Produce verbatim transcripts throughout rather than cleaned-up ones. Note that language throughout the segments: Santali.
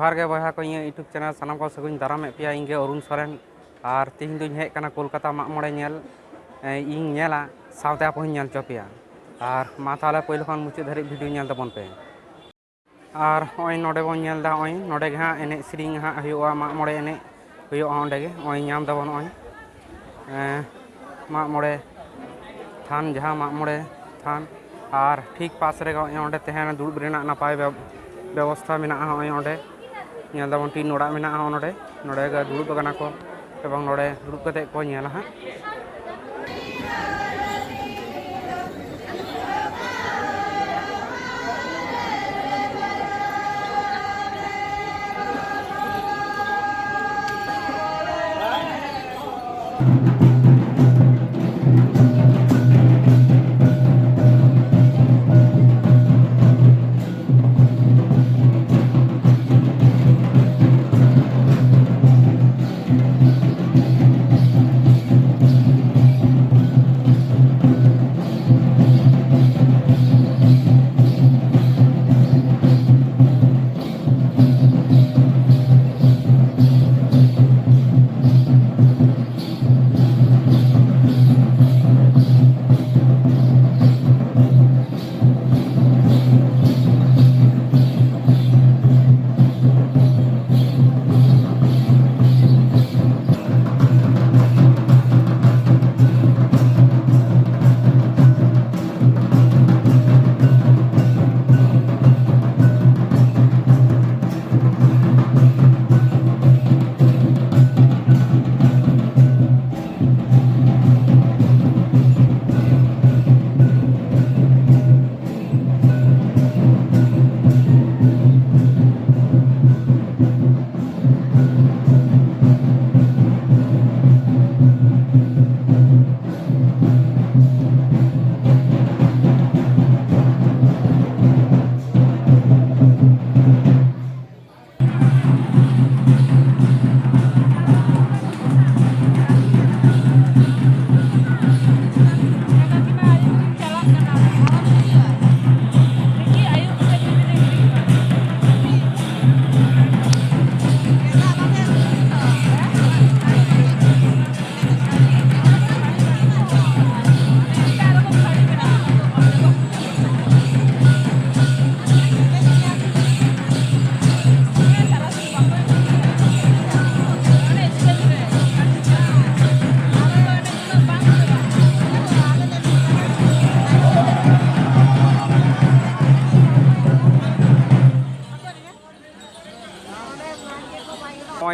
ᱡᱚᱦᱟᱨ ᱜᱮ ᱵᱚᱭᱦᱟ ᱠᱚ, ᱤᱧᱟᱹᱜ YouTube channel ᱥᱟᱱᱟᱢ ᱠᱚ ᱥᱟᱹᱜᱩᱱ ᱫᱟᱨᱟᱢᱮᱫ ᱯᱮᱭᱟ᱾ ᱤᱧ ᱜᱮ ᱚᱨᱩᱱ ᱥᱚᱨᱮᱱ, ᱟᱨ ᱛᱮᱦᱮᱧ ᱫᱩᱧ ᱦᱮᱡ ᱟᱠᱟᱱᱟ ᱠᱳᱞᱠᱟᱛᱟ ᱢᱟᱜ ᱢᱚᱬᱮ ᱧᱮᱞ᱾ ᱮ, ᱤᱧ ᱧᱮᱞᱟ, ᱥᱟᱶᱛᱮ ᱟᱯᱮ ᱦᱚᱸᱧ ᱧᱮᱞ ᱦᱚᱪᱚ ᱯᱮᱭᱟ᱾ ᱟᱨ ᱢᱟ ᱛᱟᱦᱚᱞᱮ ᱯᱳᱭᱞᱳ ᱠᱷᱚᱱ ᱢᱩᱪᱟᱹᱫ ᱫᱷᱟᱹᱨᱤᱡ video ᱧᱮᱞ ᱛᱟᱵᱚᱱ ᱯᱮ᱾ ᱟᱨ ᱱᱚᱜᱼᱚᱭ ᱱᱚᱰᱮ ᱵᱚᱱ ᱧᱮᱞ ᱮᱫᱟ, ᱱᱚᱜᱼᱚᱭ ᱱᱚᱰᱮ ᱜᱮ ᱦᱟᱸᱜ ᱮᱱᱮᱡ ᱥᱮᱨᱮᱧ ᱦᱟᱸᱜ ᱦᱩᱭᱩᱜᱼᱟ, ᱢᱟᱜ ᱢᱚᱬᱮ ᱮᱱᱮᱡ ᱦᱩᱭᱩᱜᱼᱟ ᱚᱸᱰᱮ ᱜᱮ᱾ ᱱᱚᱜᱼᱚᱭ ᱧᱟᱢ ᱫᱟᱵᱚᱱ ᱱᱚᱜᱼᱚᱭ, ᱮᱸ, ᱢᱟᱜ ᱢᱚᱬᱮ ᱛᱷᱟᱱ, ᱡᱟᱦᱟᱸ ᱢᱟᱜ ᱢᱚᱬᱮ ᱛᱷᱟᱱ, ᱟᱨ ᱴᱷᱤᱠ ᱯᱟᱥ ᱨᱮᱜᱮ ᱱᱚᱜᱼᱚᱭ ᱚᱸᱰᱮ ᱛᱟᱦᱮᱱ ᱫᱩᱲᱩᱵ ᱨᱮᱱᱟᱜ ᱱᱟᱯᱟᱭ ᱵᱮᱵ-, ᱵᱮᱵᱚᱥᱛᱷᱟ ᱢᱮᱱᱟᱜᱼᱟ᱾ ᱱᱚᱜᱼᱚᱭ ᱚᱸᱰᱮ ᱧᱮᱞ ᱫᱟᱵᱚᱱ ᱴᱤᱱ ᱚᱲᱟᱜ ᱢᱮᱱᱟᱜᱼᱟ, ᱱᱚᱰᱮ, ᱱᱚᱰᱮ ᱜᱮ ᱫᱩᱲᱩᱵ ᱟᱠᱟᱱᱟ ᱠᱚ ᱮᱵᱚᱝ ᱱᱚᱰᱮ ᱫᱩᱲᱩᱵ ᱠᱟᱛᱮ ᱠᱚ ᱧᱮᱞᱟ ᱦᱟᱸᱜ᱾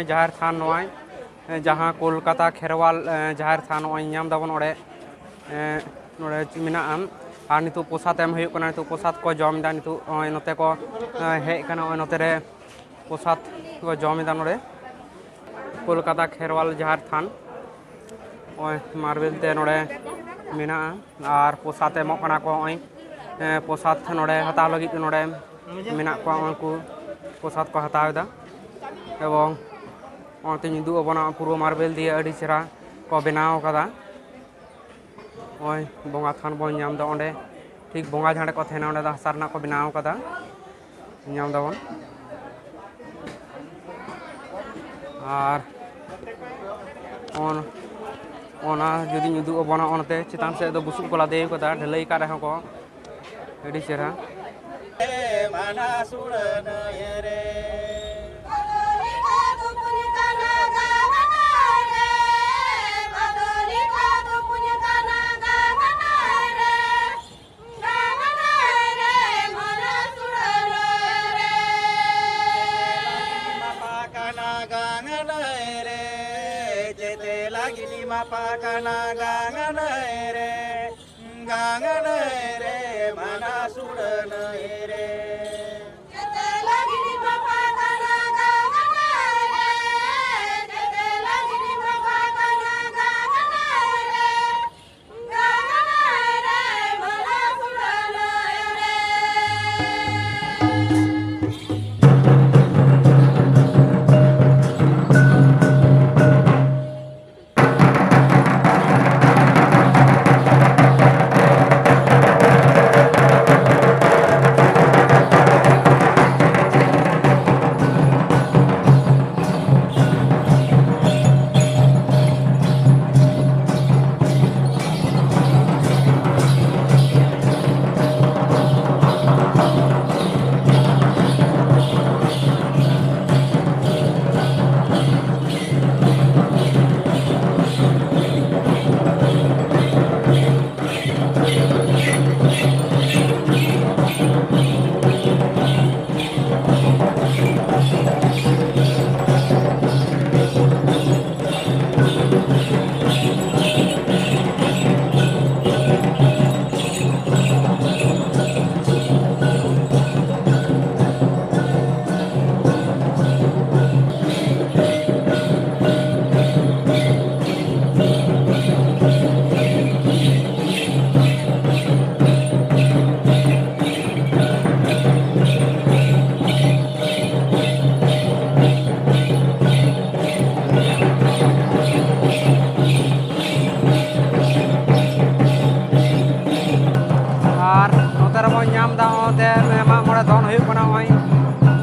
ᱡᱟᱦᱮᱨ ᱛᱷᱟᱱ ᱱᱚᱜᱼᱚᱭ, ᱮ, ᱡᱟᱦᱟᱸ ᱠᱳᱞᱠᱟᱛᱟ ᱠᱷᱮᱨᱣᱟᱞ, ᱮ, ᱡᱟᱦᱮᱨ ᱛᱷᱟᱱ ᱱᱚᱜᱼᱚᱭ ᱧᱟᱢ ᱫᱟᱵᱚᱱ ᱚᱸᱰᱮ, ᱮ, ᱱᱚᱰᱮ ᱪᱮᱫ ᱢᱮᱱᱟᱜᱼᱟ᱾ ᱟᱨ ᱱᱤᱛᱚᱜ ᱯᱨᱚᱥᱟᱫ ᱮᱢ ᱦᱩᱭᱩᱜ ᱠᱟᱱᱟ, ᱱᱤᱛᱚᱜ ᱯᱨᱚᱥᱟᱫ ᱠᱚ ᱡᱚᱢ ᱮᱫᱟ᱾ ᱱᱤᱛᱚᱜ ᱱᱚᱜᱼᱚᱭ ᱱᱚᱛᱮ ᱠᱚ, ᱮ, ᱦᱮᱡ ᱟᱠᱟᱱᱟ, ᱱᱚᱜᱼᱚᱭ ᱱᱚᱛᱮ ᱨᱮ ᱯᱨᱚᱥᱟᱫ ᱠᱚ ᱡᱚᱢ ᱮᱫᱟ ᱱᱚᱰᱮ ᱠᱳᱞᱠᱟᱛᱟ ᱠᱷᱮᱨᱣᱟᱞ ᱡᱟᱦᱮᱨ ᱛᱷᱟᱱ᱾ ᱱᱚᱜᱼᱚᱭ ᱢᱟᱨᱵᱮᱞ ᱛᱮ ᱱᱚᱰᱮ ᱢᱮᱱᱟᱜᱼᱟ᱾ ᱟᱨ ᱯᱨᱚᱥᱟᱫ ᱮᱢᱚᱜ ᱠᱟᱱᱟ ᱠᱚ᱾ ᱱᱚᱜᱼᱚᱭ, ᱮ, ᱯᱨᱚᱥᱟᱫ ᱱᱚᱰᱮ ᱦᱟᱛᱟᱣ ᱞᱟᱹᱜᱤᱫ ᱛᱮ ᱱᱚᱰᱮ ᱢᱮᱱᱟᱜ ᱠᱚᱣᱟ, ᱩᱱᱠᱩ ᱯᱨᱚᱥᱟᱫ ᱠᱚ ᱦᱟᱛᱟᱣ ᱮᱫᱟ᱾ ᱮᱵᱚᱝ ᱚᱱᱛᱮ ᱧᱤᱫᱩ ᱟᱵᱚᱱᱟ ᱯᱩᱨᱟᱹ ᱢᱟᱨᱵᱮᱞ ᱫᱤᱭᱮ ᱟᱹᱰᱤ ᱪᱮᱦᱨᱟ ᱠᱚ ᱵᱮᱱᱟᱣ ᱠᱟᱫᱟ᱾ ᱱᱚᱜᱼᱚᱭ ᱵᱚᱸᱜᱟ ᱛᱷᱟᱱ ᱵᱚᱱ ᱧᱟᱢ ᱮᱫᱟ ᱚᱸᱰᱮ, ᱴᱷᱤᱠ ᱵᱚᱸᱜᱟ ᱡᱟᱦᱟᱸ ᱨᱮᱠᱚ ᱛᱟᱦᱮᱱᱟ ᱚᱸᱰᱮ ᱫᱚ ᱦᱟᱥᱟ ᱨᱮᱱᱟᱜ ᱠᱚ ᱵᱮᱱᱟᱣ ᱠᱟᱫᱟ, ᱧᱟᱢ ᱫᱟᱵᱚᱱ᱾ ᱟᱨ ᱚᱱ-, ᱚᱱᱟ ᱡᱩᱫᱤ ᱧᱤᱫᱩ ᱟᱵᱚᱱᱟ ᱚᱱᱟᱛᱮ ᱪᱮᱛᱟᱱ ᱥᱮᱫ ᱫᱚ ᱵᱩᱥᱩᱵ ᱠᱚ ᱞᱟᱫᱮ ᱠᱟᱫᱟ, ᱰᱷᱟᱹᱞᱟᱹᱭ ᱠᱟᱜ ᱨᱮᱦᱚᱸ ᱠᱚ ᱟᱹᱰᱤ ᱪᱮᱦᱨᱟ᱾ ᱢᱟᱯᱟ ᱠᱟᱱᱟ ᱜᱟᱝ ᱱᱟᱹᱭ ᱨᱮ, ᱡᱮᱛᱮ ᱞᱟᱹᱜᱤᱫ ᱢᱟᱯᱟ ᱠᱟᱱᱟ ᱜᱟᱝ ᱱᱟᱹᱭ ᱨᱮ, ᱜᱟᱝ ᱱᱟᱹᱭ ᱨᱮ, ᱢᱟᱱᱟ ᱥᱩᱲᱟᱹ ᱱᱟᱹᱭ ᱨᱮ᱾ ᱡᱮᱛᱮ ᱞᱟᱹᱜᱤᱫ ᱢᱟᱯᱟ ᱠᱟᱱᱟ ᱜᱟᱝ ᱱᱟᱹᱭ ᱨᱮ, ᱡᱮᱛᱮ ᱞᱟᱹᱜᱤᱫ ᱢᱟᱯᱟ ᱠᱟᱱᱟ ᱜᱟᱝ ᱱᱟᱹᱭ ᱨᱮ᱾ ᱛᱮ ᱢᱟᱜ ᱢᱚᱬᱮ ᱫᱚᱱ ᱦᱩᱭᱩᱜ ᱠᱟᱱᱟ᱾ ᱱᱚᱜᱼᱚᱭ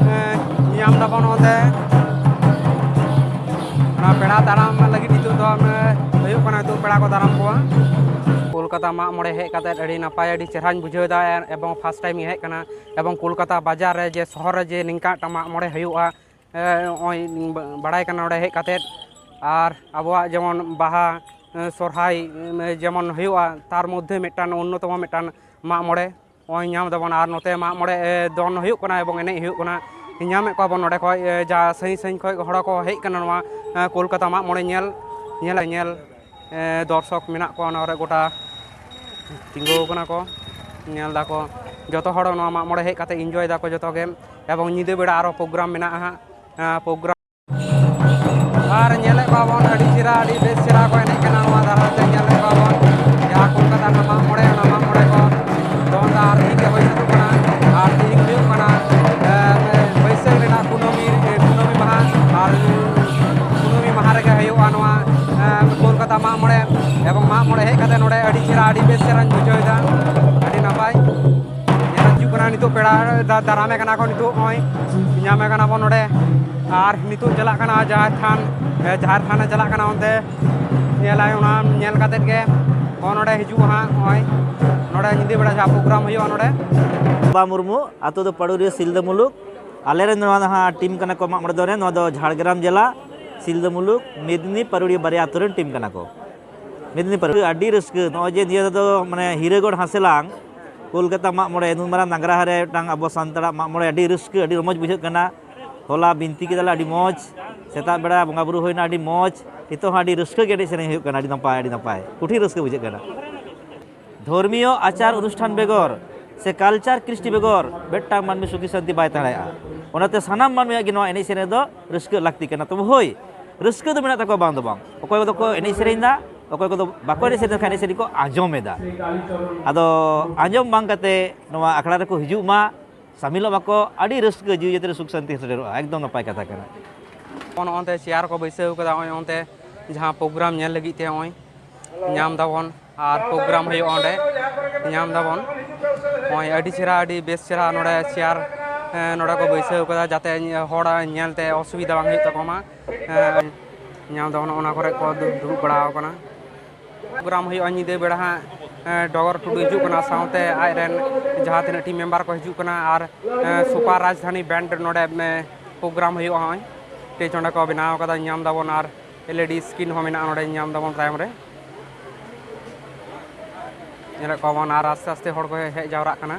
ᱧᱟᱢ ᱫᱟᱵᱚᱱ ᱱᱚᱛᱮ ᱚᱱᱟ ᱯᱮᱲᱟ ᱫᱟᱨᱟᱢ ᱞᱟᱹᱜᱤᱫ ᱱᱤᱛᱚᱜ ᱫᱚ ᱦᱩᱭᱩᱜ ᱠᱟᱱᱟ, ᱱᱤᱛᱚᱜ ᱯᱮᱲᱟ ᱠᱚ ᱫᱟᱨᱟᱢ ᱠᱚᱣᱟ᱾ ᱠᱳᱞᱠᱟᱛᱟ ᱢᱟᱜ ᱢᱚᱬᱮ ᱦᱮᱡ ᱠᱟᱛᱮ ᱟᱹᱰᱤ ᱱᱟᱯᱟᱭ, ᱟᱹᱰᱤ ᱪᱮᱦᱨᱟᱧ ᱵᱩᱡᱷᱟᱹᱣ ᱮᱫᱟ᱾ ᱮᱵᱚᱝ ᱯᱷᱟᱥᱴ ᱴᱟᱭᱤᱢ ᱤᱧ ᱦᱮᱡ ᱠᱟᱱᱟ, ᱮᱵᱚᱝ ᱠᱳᱞᱠᱟᱛᱟ ᱵᱟᱡᱟᱨ ᱨᱮ ᱡᱮ ᱥᱚᱦᱚᱨ ᱨᱮ ᱡᱮ ᱱᱤᱝᱠᱟᱹ ᱢᱤᱫᱴᱟᱝ ᱢᱟᱜ ᱢᱚᱬᱮ ᱦᱩᱭᱩᱜᱼᱟ, ᱱᱚᱜᱼᱚᱭ ᱵᱟᱲᱟᱭ ᱠᱟᱱᱟ ᱱᱚᱰᱮ ᱦᱮᱡ ᱠᱟᱛᱮ᱾ ᱟᱨ ᱟᱵᱚᱣᱟᱜ ᱡᱮᱢᱚᱱ ᱵᱟᱦᱟ, ᱥᱚᱨᱦᱟᱭ ᱡᱮᱢᱚᱱ ᱦᱩᱭᱩᱜᱼᱟ, ᱛᱟᱨ ᱢᱚᱫᱽᱫᱷᱮ ᱢᱤᱫᱴᱟᱝ ᱚᱱᱱᱚᱛᱚᱢᱚ ᱢᱤᱫᱴᱟᱝ ᱢᱟᱜ ᱢᱚᱬᱮ ᱱᱚᱜᱼᱚᱭ ᱧᱟᱢ ᱫᱟᱵᱚᱱ᱾ ᱟᱨ ᱱᱚᱛᱮ ᱢᱟᱜ ᱢᱚᱬᱮ ᱫᱚᱱ ᱦᱩᱭᱩᱜ ᱠᱟᱱᱟ ᱮᱵᱚᱝ ᱮᱱᱮᱡ ᱦᱩᱭᱩᱜ ᱠᱟᱱᱟ᱾ ᱧᱟᱢᱮᱫ ᱠᱚᱣᱟ ᱵᱚᱱ ᱱᱚᱰᱮ ᱠᱷᱚᱱ ᱡᱟ ᱥᱟᱺᱜᱤᱧ ᱥᱟᱺᱜᱤᱧ ᱠᱷᱚᱱ ᱦᱚᱲ ᱠᱚ ᱦᱮᱡ ᱠᱟᱱᱟ ᱱᱚᱣᱟ ᱠᱳᱞᱠᱟᱛᱟ ᱢᱟᱜ ᱢᱚᱬᱮ ᱧᱮᱞ᱾ ᱧᱮᱞ ᱧᱮᱞ ᱫᱚᱨᱥᱚᱠ ᱢᱮᱱᱟᱜ ᱠᱚᱣᱟ ᱱᱚᱣᱟ ᱨᱮ ᱜᱚᱴᱟ ᱛᱤᱸᱜᱩ ᱟᱠᱟᱱᱟ ᱠᱚ, ᱧᱮᱞ ᱫᱟᱠᱚ᱾ ᱡᱚᱛᱚ ᱦᱚᱲ ᱱᱚᱣᱟ ᱢᱟᱜ ᱢᱚᱬᱮ ᱦᱮᱡ ᱠᱟᱛᱮ ᱤᱱᱡᱚᱭ ᱫᱟᱠᱚ ᱡᱚᱛᱚ ᱜᱮ᱾ ᱮᱵᱚᱝ ᱧᱤᱫᱟᱹ ᱵᱮᱲᱟ ᱟᱨᱚ ᱯᱨᱳᱜᱨᱟᱢ ᱢᱮᱱᱟᱜᱼᱟ ᱦᱟᱸᱜ, ᱯᱨᱳᱜᱨᱟᱢ᱾ ᱟᱨ ᱧᱮᱞᱮᱫ ᱠᱚᱣᱟ ᱵᱚᱱ ᱟᱹᱰᱤ ᱪᱮᱦᱨᱟ, ᱟᱹᱰᱤ ᱵᱮᱥ ᱪᱮᱦᱨᱟ ᱠᱚ ᱮᱱᱮᱡ ᱠᱟᱱᱟ ᱱᱚᱣᱟ ᱫᱷᱟᱨᱮ ᱛᱮ᱾ ᱧᱮᱞᱮᱫ ᱠᱚᱣᱟ ᱵᱚᱱ ᱡᱟᱦᱟᱸ ᱠᱳᱞᱠᱟᱛᱟ ᱨᱮᱱᱟᱜ ᱢᱟᱜ ᱢᱚᱬᱮ, ᱚᱱᱟ ᱢᱟᱜ ᱢᱚᱬᱮ ᱠᱚ ᱫᱚᱱ ᱫᱟ ᱟᱨ ᱛᱤᱦᱤᱧ ᱜᱮ ᱦᱩᱭ ᱥᱟᱹᱛᱚᱜ ᱠᱟᱱᱟ᱾ ᱟᱨ ᱛᱤᱦᱤᱧ ᱦᱩᱭᱩᱜ ᱠᱟᱱᱟ ᱵᱟᱹᱭᱥᱟᱹᱠᱷ ᱨᱮᱱᱟᱜ ᱠᱩᱱᱟᱹᱢᱤ, ᱠᱩᱱᱟᱹᱢᱤ ᱢᱟᱦᱟ᱾ ᱟᱨ ᱠᱩᱱᱟᱹᱢᱤ ᱢᱟᱦᱟ ᱨᱮᱜᱮ ᱦᱩᱭᱩᱜᱼᱟ ᱱᱚᱣᱟ ᱠᱳᱞᱠᱟᱛᱟ ᱢᱟᱜ ᱢᱚᱬᱮ᱾ ᱮᱵᱚᱝ ᱢᱟᱜ ᱢᱚᱬᱮ ᱦᱮᱡ ᱠᱟᱛᱮ ᱱᱚᱰᱮ ᱟᱹᱰᱤ ᱪᱮᱦᱨᱟ, ᱟᱹᱰᱤ ᱵᱮᱥ ᱪᱮᱦᱨᱟᱧ ᱵᱩᱡᱷᱟᱹᱣ ᱮᱫᱟ, ᱟᱹᱰᱤ ᱱᱟᱯᱟᱭ᱾ ᱧᱮᱞ ᱦᱤᱡᱩᱜ ᱠᱟᱱᱟ ᱱᱤᱛᱚᱜ ᱯᱮᱲᱟ ᱫᱟ- ᱫᱟᱨᱟᱢᱮ ᱠᱟᱱᱟ ᱠᱚ, ᱱᱤᱛᱚᱜ ᱱᱚᱜᱼᱚᱭ ᱧᱟᱢᱮ ᱠᱟᱱᱟ ᱵᱚᱱ ᱱᱚᱰᱮ᱾ ᱟᱨ ᱱᱤᱛᱚᱜ ᱪᱟᱞᱟᱜ ᱠᱟᱱᱟ ᱡᱟᱦᱮᱨ ᱛᱷᱟᱱ, ᱡᱟᱦᱮᱨ ᱛᱷᱟᱱᱮ ᱪᱟᱞᱟᱜ ᱠᱟᱱᱟ ᱚᱱᱛᱮ᱾ ᱧᱮᱞᱟᱭ, ᱚᱱᱟ ᱧᱮᱞ ᱠᱟᱛᱮᱫ ᱜᱮ ᱱᱚᱜᱼᱚᱭ ᱱᱚᱰᱮ ᱦᱤᱡᱩᱜᱼᱟ ᱦᱟᱸᱜ, ᱱᱚᱜᱼᱚᱭ ᱱᱚᱰᱮ ᱧᱤᱫᱟᱹ ᱵᱮᱲᱟ ᱡᱟᱦᱟᱸ ᱯᱨᱳᱜᱨᱟᱢ ᱦᱩᱭᱩᱜᱼᱟ ᱱᱚᱰᱮ᱾ ᱵᱟ ᱢᱩᱨᱢᱩ, ᱟᱛᱳ ᱫᱚ ᱯᱟᱲᱩᱨᱤᱭᱟᱹ, ᱥᱤᱞᱫᱟᱹ ᱢᱩᱞᱩᱠ᱾ ᱟᱞᱮ ᱨᱮᱱ ᱱᱚᱣᱟ ᱫᱚ ᱦᱟᱸᱜ ᱴᱤᱢ ᱠᱟᱱᱟ ᱠᱚ ᱢᱟᱜ ᱢᱚᱬᱮ ᱫᱚᱱ ᱨᱮᱱ, ᱱᱚᱣᱟ ᱫᱚ ᱡᱷᱟᱲᱜᱨᱟᱢ ᱡᱮᱞᱟ, ᱥᱤᱞᱫᱟᱹ ᱢᱩᱞᱩᱠ, ᱢᱮᱫᱽᱱᱤ, ᱯᱟᱲᱩᱨᱤᱭᱟᱹ ᱵᱟᱨᱭᱟ ᱟᱛᱳ ᱨᱮᱱ ᱴᱤᱢ ᱠᱟᱱᱟ ᱠᱚ᱾ ᱢᱮᱫᱽᱱᱤ ᱯᱟᱲᱩᱨᱤᱭᱟᱹ ᱟᱹᱰᱤ ᱨᱟᱹᱥᱠᱟᱹ, ᱱᱚᱜᱼᱚᱭ ᱡᱮ ᱱᱤᱭᱟᱹ ᱫᱚ ᱢᱟᱱᱮ ᱦᱤᱨᱟᱹᱜᱚᱲ ᱦᱟᱸᱥᱮᱞᱟᱝ, ᱠᱳᱞᱠᱟᱛᱟ ᱢᱟᱜ ᱢᱚᱬᱮ, ᱱᱩᱱ ᱢᱟᱨᱟᱝ ᱱᱟᱜᱽᱨᱟ ᱨᱮ ᱢᱤᱫᱴᱟᱝ ᱟᱵᱚ ᱥᱟᱱᱛᱟᱲᱟᱜ ᱢᱟᱜ ᱢᱚᱬᱮ, ᱟᱹᱰᱤ ᱨᱟᱹᱥᱠᱟᱹ, ᱟᱹᱰᱤ ᱨᱚᱢᱚᱡᱽ ᱵᱩᱡᱷᱟᱹᱜ ᱠᱟᱱᱟ᱾ ᱦᱚᱞᱟ ᱵᱤᱱᱛᱤ ᱠᱮᱫᱟᱞᱮ, ᱟᱹᱰᱤ ᱢᱚᱡᱽ᱾ ᱥᱮᱛᱟᱜ ᱵᱮᱲᱟ ᱵᱚᱸᱜᱟ ᱵᱩᱨᱩ ᱦᱩᱭᱱᱟ, ᱟᱹᱰᱤ ᱢᱚᱡᱽ᱾ ᱱᱤᱛᱚᱜ ᱦᱚᱸ ᱟᱹᱰᱤ ᱨᱟᱹᱥᱠᱟᱹ ᱜᱮ ᱮᱱᱮᱡ ᱥᱮᱨᱮᱧ ᱦᱩᱭᱩᱜ ᱠᱟᱱᱟ, ᱟᱹᱰᱤ ᱱᱟᱯᱟᱭ, ᱟᱹᱰᱤ ᱱᱟᱯᱟᱭ, ᱠᱩᱴᱷᱤᱱ ᱨᱟᱹᱥᱠᱟᱹ ᱵᱩᱡᱷᱟᱹᱜ ᱠᱟᱱᱟ᱾ ᱫᱷᱚᱨᱢᱤᱭᱚ ᱟᱪᱟᱨ ᱚᱱᱩᱥᱴᱷᱟᱱ ᱵᱮᱜᱚᱨ ᱥᱮ ᱠᱟᱞᱪᱟᱨ ᱠᱨᱤᱥᱴᱤ ᱵᱮᱜᱚᱨ ᱢᱤᱫᱴᱟᱝ ᱢᱟᱹᱱᱢᱤ ᱥᱩᱠᱷᱤ ᱥᱟᱱᱛᱤ ᱵᱟᱭ ᱛᱟᱦᱮᱸ ᱫᱟᱲᱮᱭᱟᱜᱼᱟ᱾ ᱚᱱᱟᱛᱮ ᱥᱟᱱᱟᱢ ᱢᱟᱹᱱᱢᱤᱭᱟᱜ ᱜᱮ ᱱᱚᱣᱟ ᱮᱱᱮᱡ ᱥᱮᱨᱮᱧ ᱨᱮᱫᱚ ᱨᱟᱹᱥᱠᱟᱹ ᱞᱟᱹᱠᱛᱤ ᱠᱟᱱᱟ᱾ ᱛᱚᱵᱮ ᱦᱳᱭ, ᱨᱟᱹᱥᱠᱟᱹ ᱫᱚ ᱢᱮᱱᱟᱜ ᱛᱟᱠᱚᱣᱟ ᱵᱟᱝ ᱫᱚ ᱵᱟᱝ, ᱚᱠᱚᱭ ᱠᱚᱫᱚ ᱠᱚ ᱮᱱᱮᱡ ᱥᱮᱨᱮᱧ ᱫᱟ, ᱚᱠᱚᱭ ᱠᱚᱫᱚ ᱵᱟᱠᱚ ᱮᱱᱮᱡ ᱥᱮᱨᱮᱧ ᱫᱟ, ᱮᱱᱮᱡ ᱥᱮᱨᱮᱧ ᱠᱚ ᱟᱸᱡᱚᱢ ᱮᱫᱟ᱾ ᱟᱫᱚ ᱟᱸᱡᱚᱢ ᱵᱟᱝ ᱠᱟᱛᱮ ᱱᱚᱣᱟ ᱟᱠᱷᱲᱟ ᱨᱮᱠᱚ ᱦᱤᱡᱩᱜ ᱢᱟ, ᱥᱟᱢᱤᱞᱚᱜ ᱢᱟᱠᱚ, ᱟᱹᱰᱤ ᱨᱟᱹᱥᱠᱟᱹ, ᱡᱤᱣᱤ ᱡᱟᱹᱛᱤ ᱨᱮ ᱥᱩᱠ ᱥᱟᱱᱛᱤ ᱥᱮᱴᱮᱨᱚᱜᱼᱟ᱾ ᱮᱠᱫᱚᱢ ᱱᱟᱯᱟᱭ ᱠᱟᱛᱷᱟ ᱠᱟᱱᱟ᱾ ᱱᱚᱜᱼᱚᱭ ᱱᱚᱱᱛᱮ ᱪᱮᱭᱟᱨ ᱠᱚ ᱵᱟᱹᱭᱥᱟᱹᱣ ᱠᱟᱫᱟ, ᱱᱚᱜᱼᱚᱭ ᱱᱚᱱᱛᱮ ᱡᱟᱦᱟᱸ ᱯᱨᱳᱜᱨᱟᱢ ᱧᱮᱞ ᱞᱟᱹᱜᱤᱫ ᱛᱮ ᱱᱚᱜᱼᱚᱭ ᱧᱟᱢ ᱫᱟᱵᱚᱱ, ᱟᱨ ᱯᱨᱳᱜᱨᱟᱢ ᱦᱩᱭᱩᱜᱼᱟ ᱚᱸᱰᱮ, ᱧᱟᱢ ᱫᱟᱵᱚᱱ᱾ ᱱᱚᱜᱼᱚᱭ ᱟᱹᱰᱤ ᱪᱮᱦᱨᱟ, ᱟᱹᱰᱤ ᱵᱮᱥ ᱪᱮᱦᱨᱟ ᱱᱚᱰᱮ ᱪᱮᱭᱟᱨ, ᱮᱸ, ᱱᱚᱰᱮ ᱠᱚ ᱵᱟᱹᱭᱥᱟᱹᱣ ᱠᱟᱫᱟ, ᱡᱟᱛᱮ ᱦᱚᱲ ᱧᱮᱞᱛᱮ ᱚᱥᱩᱵᱤᱫᱷᱟ ᱵᱟᱝ ᱦᱩᱭᱩᱜ ᱛᱟᱠᱚ ᱢᱟ᱾ ᱮᱸ, ᱧᱮᱞ ᱫᱚ ᱱᱚᱜᱼᱚ ᱱᱚᱣᱟ ᱠᱚᱨᱮ ᱠᱚ ᱫᱩ-, ᱫᱩᱲᱩᱵ ᱵᱟᱲᱟ ᱟᱠᱟᱱᱟ᱾ ᱯᱨᱳᱜᱨᱟᱢ ᱦᱩᱭᱩᱜᱼᱟ ᱧᱤᱫᱟᱹ ᱵᱮᱲᱟ ᱦᱟᱸᱜ᱾ ᱮᱸ, ᱰᱚᱜᱚᱨ ᱴᱩᱰᱩ ᱦᱤᱡᱩᱜ ᱠᱟᱱᱟ, ᱥᱟᱶᱛᱮ ᱟᱡ ᱨᱮᱱ ᱡᱟᱦᱟᱸ ᱛᱤᱱᱟᱹᱜ ᱴᱤᱢ ᱢᱮᱢᱵᱟᱨ ᱠᱚ ᱦᱤᱡᱩᱜ ᱠᱟᱱᱟ, ᱟᱨ, ᱮᱸ, ᱥᱩᱯᱟᱨ ᱨᱟᱡᱽᱫᱷᱟᱱᱤ ᱵᱮᱱᱰ ᱱᱚᱰᱮ, ᱮᱸ, ᱯᱨᱳᱜᱨᱟᱢ ᱦᱩᱭᱩᱜᱼᱟ᱾ ᱱᱚᱜᱼᱚᱭ ᱥᱴᱮᱡᱽ ᱚᱸᱰᱮ ᱠᱚ ᱵᱮᱱᱟᱣ ᱠᱟᱫᱟ, ᱧᱟᱢ ᱫᱟᱵᱚᱱ, ᱟᱨ ᱮᱞ ᱤ ᱰᱤ ᱥᱠᱨᱤᱱ ᱦᱚᱸ ᱢᱮᱱᱟᱜᱼᱟ ᱱᱚᱰᱮ, ᱧᱟᱢ ᱫᱟᱵᱚᱱ ᱛᱟᱭᱚᱢ ᱨᱮ᱾ ᱧᱮᱞᱮᱫ ᱠᱚᱣᱟ ᱵᱚᱱ, ᱟᱨ ᱟᱥᱛᱮ ᱟᱥᱛᱮ ᱦᱚᱲ ᱠᱚ ᱦᱮᱡ ᱡᱟᱣᱨᱟᱜ ᱠᱟᱱᱟ᱾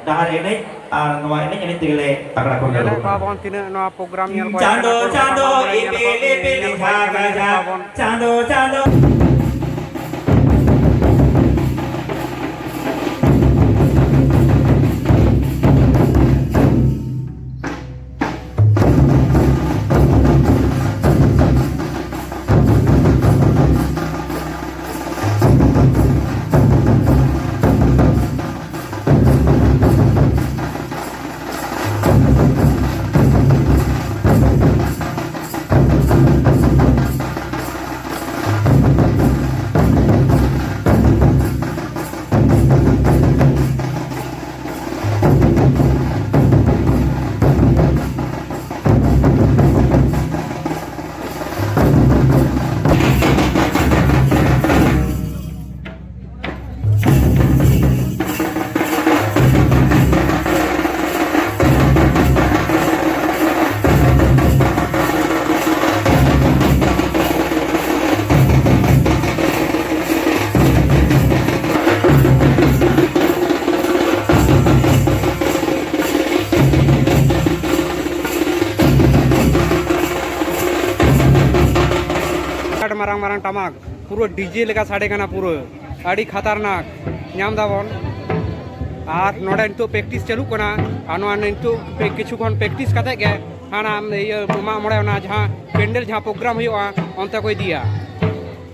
ᱰᱟᱦᱟᱨ ᱮᱱᱮᱡ ᱟᱨ ᱱᱚᱣᱟ ᱮᱱᱮᱡ ᱮᱱᱮᱡ ᱛᱮᱜᱮ ᱞᱮ ᱯᱟᱜᱽᱨᱟ ᱠᱚ ᱧᱮᱞᱮᱫ ᱠᱚᱣᱟ ᱵᱚᱱ ᱛᱤᱱᱟᱹᱜ ᱱᱚᱣᱟ ᱯᱨᱳᱜᱨᱟᱢ ᱧᱮᱞ ᱠᱚ ᱦᱮᱡ ᱠᱟᱱᱟ, ᱪᱟᱸᱫᱚ, ᱠᱚ ᱪᱟᱸᱫᱚ, ᱧᱮᱞ ᱠᱚ ᱤᱯᱤᱞ, ᱦᱮᱡ ᱤᱯᱤᱞ, ᱠᱟᱱᱟ, ᱡᱷᱟᱠᱟ, ᱧᱮᱞ ᱠᱚᱣᱟ ᱡᱷᱟᱠ, ᱵᱚᱱ᱾ ᱪᱟᱸᱫᱚ, ᱪᱟᱸᱫᱚ᱾ ᱟᱹᱰᱤ ᱢᱟᱨᱟᱝ ᱢᱟᱨᱟᱝ ᱴᱟᱢᱟᱠ, ᱯᱩᱨᱟᱹ ᱰᱤᱡᱮ ᱞᱮᱠᱟ ᱥᱟᱰᱮ ᱠᱟᱱᱟ ᱯᱩᱨᱟᱹ᱾ ᱟᱹᱰᱤ ᱠᱷᱟᱛᱟᱨᱱᱟᱠ ᱧᱟᱢ ᱫᱟᱵᱚᱱ᱾ ᱟᱨ ᱱᱚᱰᱮ ᱱᱤᱛᱚᱜ ᱯᱨᱮᱠᱴᱤᱥ ᱪᱟᱹᱞᱩᱜ ᱠᱟᱱᱟ᱾ ᱟᱨ ᱱᱚᱣᱟ ᱱᱤᱛᱚᱜ ᱯᱮ-, ᱠᱤᱪᱷᱩ ᱠᱷᱚᱱ ᱯᱨᱮᱠᱴᱤᱥ ᱠᱟᱛᱮ ᱜᱮ ᱦᱟᱱᱟ ᱤᱭᱟᱹ ᱢᱟᱜ ᱢᱚᱬᱮ, ᱚᱱᱟ ᱡᱟᱦᱟᱸ ᱯᱮᱱᱰᱮᱞ, ᱡᱟᱦᱟᱸ ᱯᱨᱳᱜᱨᱟᱢ ᱦᱩᱭᱩᱜᱼᱟ, ᱚᱱᱛᱮ ᱠᱚ ᱤᱫᱤᱭᱟ᱾